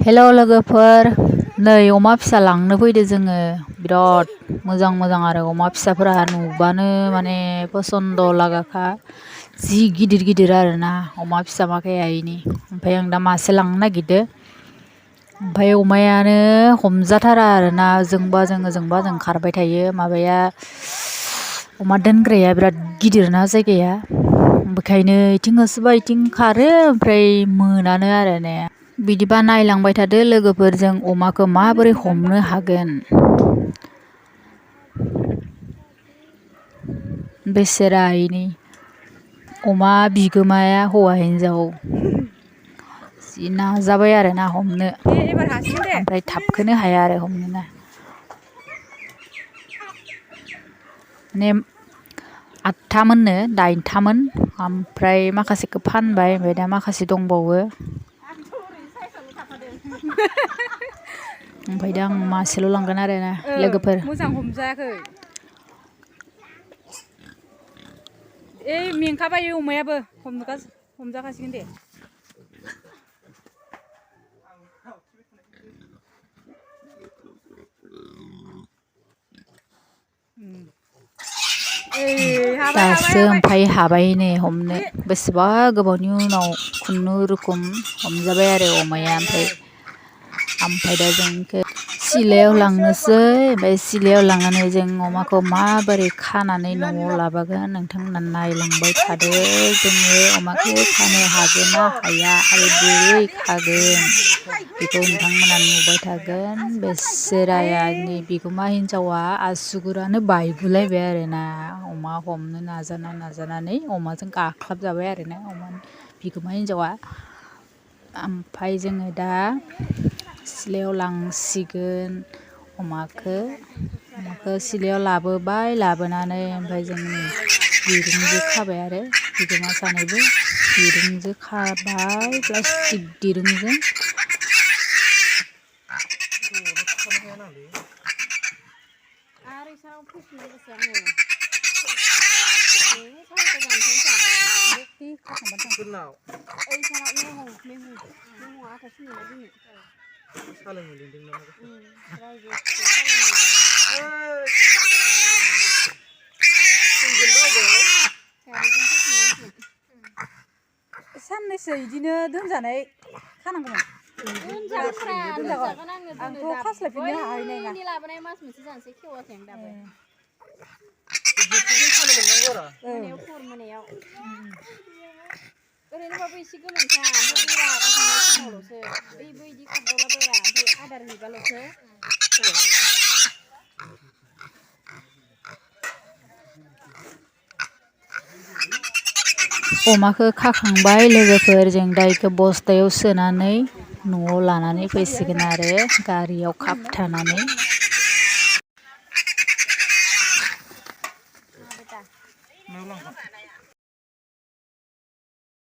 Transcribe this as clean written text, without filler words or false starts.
hello लोगोफोर नै अमा फिसा लांनो फैदो जोङो बिराद मोजां आरो अमा फिसाफोरा नुबानो माने पसन्द लागाखा जि गिदिर गिदिर आरोना अमा फिसा माखाया इनि ओमफ्राय आं दा मासे लांनो नागिरदो ओमफ्राय अमायानो हमजाथारा आरोना जोंबा जों खारबाय थायो माबाया अमा दोनग्राया बिराद गिदिर ना जायगाया बेखायनो इथिं होसोबा इथिं खारो ओमफ्राय मोनानो आरो ने बिदिबा नायलांबाय थादो लोगोफोर जों अमाखौ माबोरै हमनो हागोन बेसेरा इनि अमा बिगोमाया हौवा हिनजाव जि नाजाबाय आरो ना हमनो ओमफ्राय थाबखोनो हाया आरो हमनोना माने 8थामोननो 9थामोन ओमफ्राय माखासेखौ फानबाय ओमफ्राय दा माखासे दंबावो ओमफ्राय दा आं मासेल' लांगोन आरो ना लोगोफोर मोजां हमजायाखै मेंखाबाय अमायाबो हमजाखासिगोन दे दासो ओमफ्राय हाबाय नै हमनो बेसेबा गोबावनि उनाव खुनुरुखुम हमजाबाय आरो अमाया ओमफ्राय दा जों सिलायाव लांनोसै ओमफ्राय सिलायाव लांनानै जों अमाखौ माबोरै खानानै न'आव लाबोगोन नोंथांमोना नायलांबाय थादो जोङो अमाखौ खानो हागोन ना हाया आरो बोरै खागोन बेखौ नोंथांमोना नुबाय थागोन बेसेरानि बिगोमा हिनजावा आसुगुरानो बायगुलायबाय आरोना अमा हमनो नाजानानै अमाजों गाख्लाबजाबाय आरोना अमानि बिगोमा हिनजावा ओमफ्राय जोङो दा सिलायाव लांसिगोन अमाखौ सिलायाव लाबोनानै ओमफ्राय जों दिरुंजों खाबाय आरो बिगोमा सानैबो दिरुंजों खाबाय प्लास्टिक दिरुंजों साननैसो बिदिनो दोनजानाय खानांगौमोन आंथ' खास्लायफिननो हाहैनाय नङा लाबोनाय मास मोनसे जानोसै खेवाखै आं दाबो मोनायाव ओरैनोबाबो एसे गोमोनखा ओमफ्राय बे रागा जोंनाय समावल'सो बैदि खारदावलाबाया ओमफ्राय आदार हैबाल'सो अमाखौ खाखांबाय लोगोफोर जों दा बेखौ बस्थायाव सोनानै न'आव लानानै फैसिगोन आरो गारियाव खाबथानानै